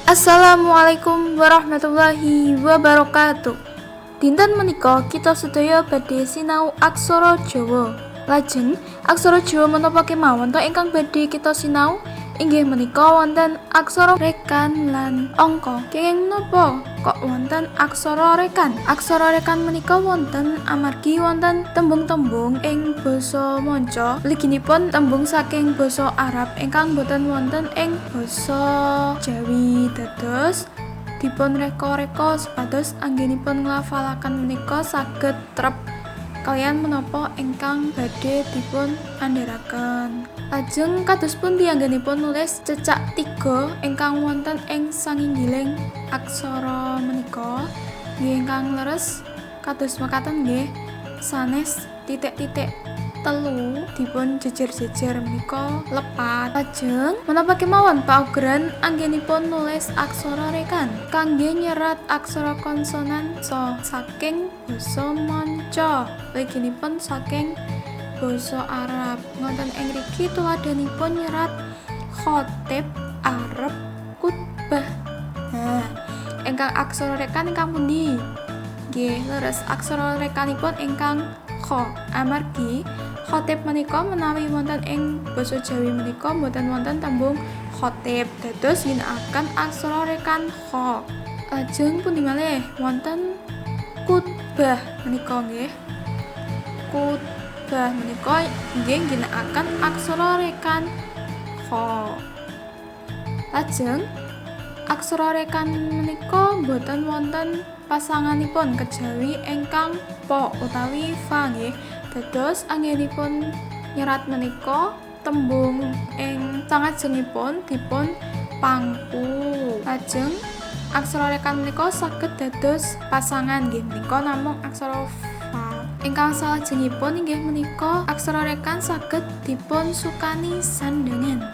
Assalamualaikum warahmatullahi wabarakatuh. Dinten menika kita sedaya badhe sinau aksara Jawa. Lajeng, aksara Jawa menapa kemawon to ingkang badhe kita sinau? Inggih menika wonten aksara rekan lan angka. Kenging menapa kok wonten aksara rekan? Aksara rekan menika wonten amargi wonten tembung-tembung ing basa manca, mliginipun tembung saking basa Arab ingkang boten wonten ing basa Jawi. Dados dipun reka-reka supados anggenipun nglafalaken menika saged trep kaliyan menapa ingkang badhe dipun andharaken. Lajeng kados pundi anggenipun nulis cecak tiga ingkang wonten ing sanginggiling aksara menika? Nggih, ingkang leres kados mekaten nggih, sanes titik-titik telu dipun jejer-jejer menika lepat. Lajeng menapa kemawon paugeran anggenipun nulis aksara rekan? Kangge nyerat aksara konsonan sa saking basa manca, mliginipun saking basa Arab. Wonten ing mriki tuladhanipun nyerat khotib arep khutbah. Nah, ingkang aksara rekan ingkang pundi? Nggih, leres, aksara rekanipun ingkang kha. Amargi khotib menika menawi wonten ing basa Jawi menika boten wonten tembung khotib, dados ngginakaken aksara rekan kha. Lajeng pundi malih? Wonten khutbah menika nggih. Khutbah menika nggih ngginakaken aksara rekan kha. Lajeng aksara rekan menika boten wonten pasanganipun kejawi ingkang pa utawi fa nggih. Dados anggenipun nyerat menika tembung ing sangajengipun dipun pangku. Lajeng aksara rekan menika saged dados pasangan, nggih menika namung aksara fa. Ingkang salajengipun inggih menika aksara rekan saged dipun sukani sandhangan.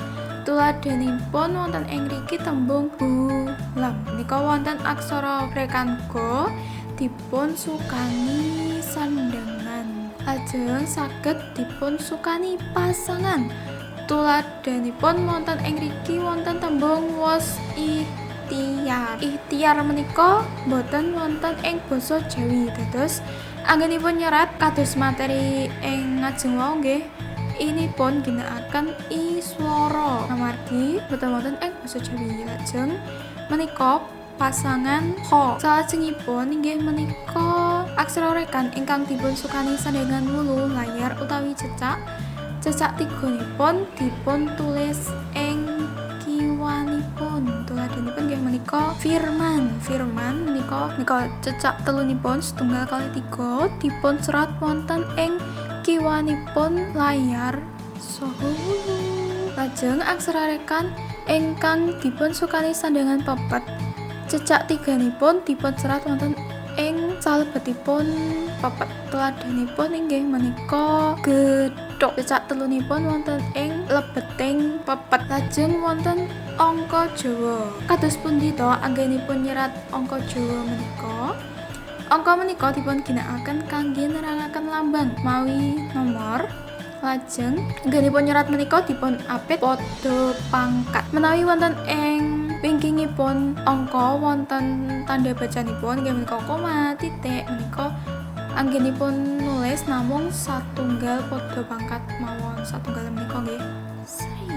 Tuladhanipun wonten ing mriki tembung gulam. Menika wonten aksara rekan ga dipun sukani sandhangan. Lajeng saged dipun sukani pasangan. Tuladhanipun wonten ing mriki wonten tembung wos ikhtiar. Ikhtiar menika boten wonten ing basa Jawi. Dados anggenipun nyerat kados materi ing ngajeng wau nggih, inipun ginakaken i swara amargi boten wonten ing basa Jawi. Lajeng menika pasangan kha. Salajengipun inggih menika aksara rekan ingkang dipun sukani sandhangan wulu layar utawi cecak. Cecak tiganipun dipun tulis ing kiwanipun. Tuladhanipun nggih menika firman. Firman menika menika cecak telunipun setunggal kalih tiga dipun serat wonten ing kiwanipun layar saha wulu. Lajeng aksara rekan ingkang dipun sukani sandhangan pepet, cecak tiganipun dipun serat wonten ing salebetipun pepet. Tuladhanipun inggih menika gethuk. Cecak telunipun wonten ing lebeting pepet. Lajeng wonten angka Jawa. Kados pundi to anggenipun nyerat angka Jawa menika? Angka menika dipun ginakaken kangge nerangaken lambang mawi nomor. Lajeng anggenipun nyerat menika dipun apit pada pangkat. Menawi wonten ing wingkingipun angka wonten tanda bacanipun, inggih menika koma, titik, menika anggenipun nulis namung satunggal pada pangkat mawon. Satunggal menika nggih sri.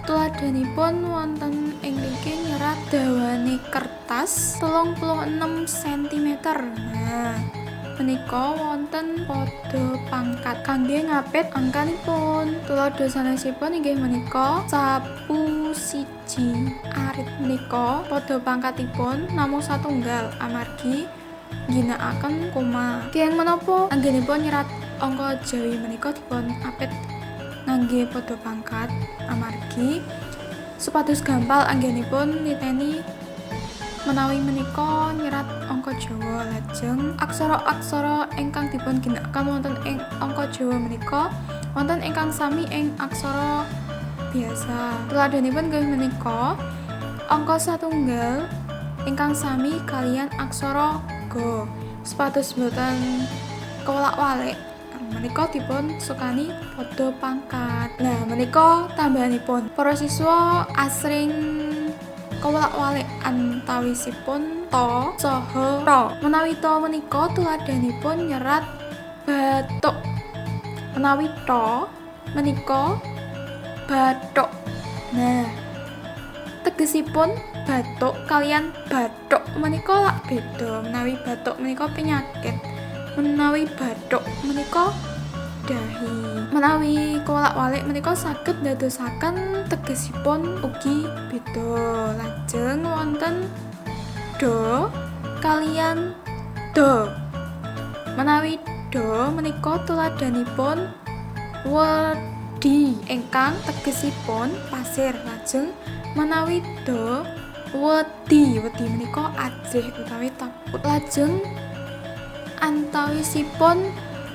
Tuladhanipun wonten ing mriki nyerat dawane kertas 36 cm. Nah, menika wonten pada pangkat kangge ngapit angkanipun. Tuladha sanesipun inggih menika sapu siji arit. Menika pada pangkatipun namung satunggal amargi ngginakaken koma. Kenging menapa anggenipun nyerat angka Jawi menika dipun apit ngangge pada pangkat? Amargi supados gampal anggenipun niteni menawi menika nyerat angka Jawa. Lajeng aksara-aksara ingkang dipun ginakaken wonten ing angka Jawa menika wonten ingkang sami ing aksara biasa. Tuladhanipun inggih menika angka satunggal ingkang sami kaliyan aksara ga. Supados boten kewolak-walik. Menika dipun sukani pada pangkat. Nah, menika tambahanipun. Para siswa asring kewolak-walik antawisipun ta saha ra. Menawi ta menika tuladhanipun nyerat batuk. Menawi ta menika bathuk. Nah, tegesipun batuk kaliyan bathuk menika lak beda. Menawi batuk menika penyakit, menawi bathuk menika dahi. Menawi kewolak-walik menika saged ndadosaken tegesipun ugi beda. Lajeng wonten do kaliyan do. Menawi do menika tuladhanipun wedi ingkang tegesipun pasir. Lajeng menawi do wedi, wedi menika ajrih utawi takut. Lajeng antawisipun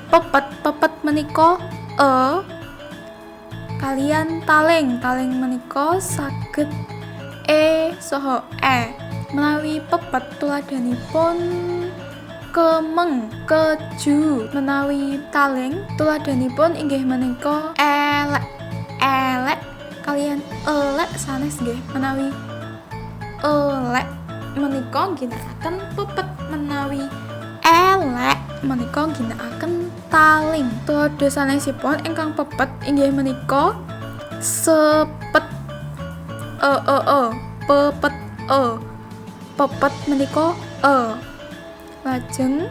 pepet, pepet menika e kaliyan taling, taling menika saged e saha e. Menawi pepet tuladhanipun kemeng, keju. Menawi taling tuladhanipun inggih menika elek, elek kaliyan elek sanes nggih. Menawi elek menika ngginakaken pepet, menawi elek menika ngginakaken taling. Tuladha sanesipun ingkang pepet inggih menika sepet, e e e, pepet e, pepet menika e. Lajeng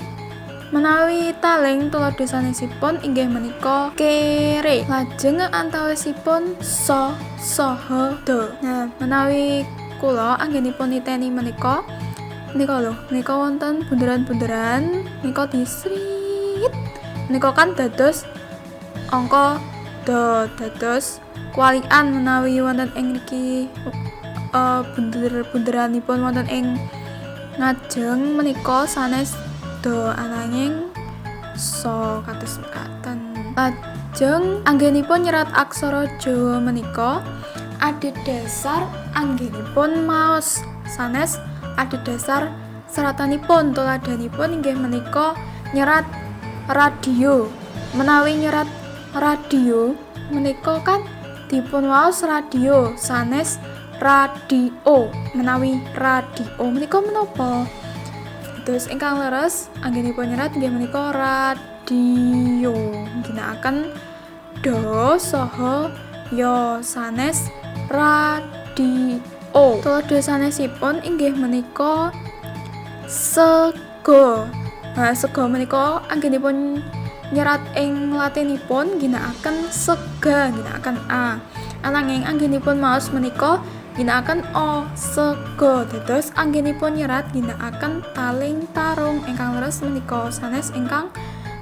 menawi taling tuladha sanesipun inggih menika kere. Lajeng antawisipun sa saha da. Nah, menawi kula anggenipun niteni menika menika lho, menika wonten bunderan-bunderan menika disrit. Menika kan dados angka da, dados kuwalikan menawi wonten ing mriki bunder-bunderanipun wonten ing ngajeng menika sanes da ananging sa kados mekaten. Lajeng anggenipun nyerat aksara Jawa menika adhedhasar anggenipun maos, sanes adhedhasar seratanipun. Tuladhanipun inggih menika nyerat radio. Menawi nyerat radio menika kan dipun waos radio sanes radio. Menawi radio menika menapa? Terus ingkang leres anggenipun nyerat inggih menika radio, ngginakaken do saha ya sanes radio. Tuladha sanesipun inggih menika sega. Nah, sega menika anggenipun nyerat ing latinipun ngginakaken sega, ngginakaken a. Ananging anggenipun maos menika ngginakaken o, sega. Dados anggenipun nyerat ngginakaken taling tarung ingkang leres menika sanes ingkang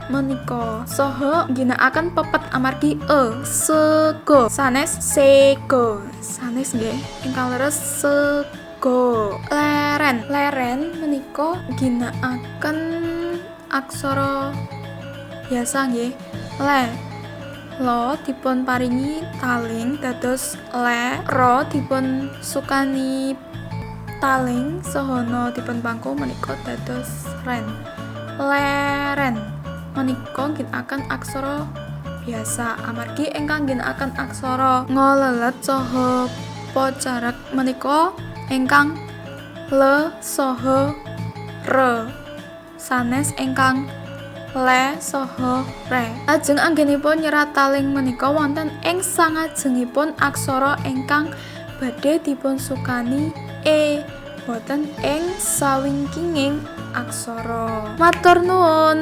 menika. Saha ngginakaken pepet amargi e, sega sanes sega. Sanes nggih, ingkang leres sega. Leren, leren menika ngginakaken aksara biasa nggih. Le, lo dipun paringi taling dados le, ro dipun sukani taling saha na dipun pangku menika dados ren. Leren menika ngginakaken aksara biasa amargi ingkang ngginakaken aksara ngalelet saha pacarek menika ingkang le saha re sanes ingkang le saha re. Lajeng anggenipun nyerat taling menika wonten ing sangajengipun aksara ingkang badhe dipun sukani e, boten ing sawingkinging aksara. Matur nuwun.